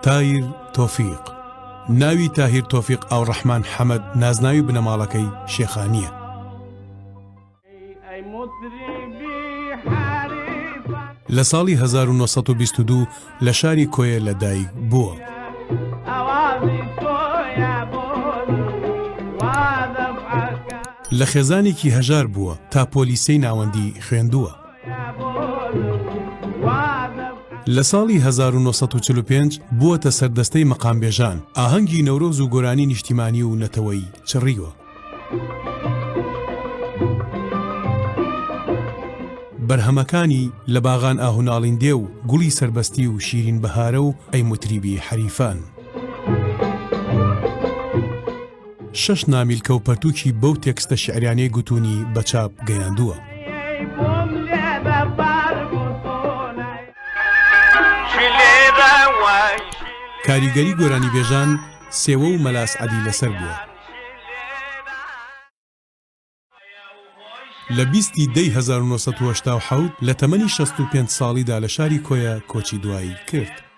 تایر تۆفیق. ناوی تاهیر تۆفیق ئاوڕەحمان حەمەد نازناوی بنەماڵەکەی شێخانییە. لە ساڵی 1922 لە شاری کۆیە لە دایک بووە. لە خێزانێکی هەژار بووە تا پۆلی سێی ناوەندی خوێندووە. لە ساڵی 1945 بووەتە سەردەستەی مەقامبێژان، ئاهەنگی نەورۆز و گۆرانی نیشتیمانی و نەتەوەیی چڕیوە. بەرهەمەکانی، لە باغان ئاه و ناڵین دێ و گوڵی سەربەستی و شیرین بەهارە و ئەی موتریبی حەریفان. شەش نامیلکە و پەرتووکی بەو تێکستە شیعریانەی گوتوونی بە چاپ گەیاندووە. کاریگەری گۆرانیبێژان سێوە و مەلا سعەدی لەسەر بووە. لە 20 ی دەی 1987 لە تەمەنی 65 ساڵیدا لە شاری کۆیە کۆچی دوایی کرد.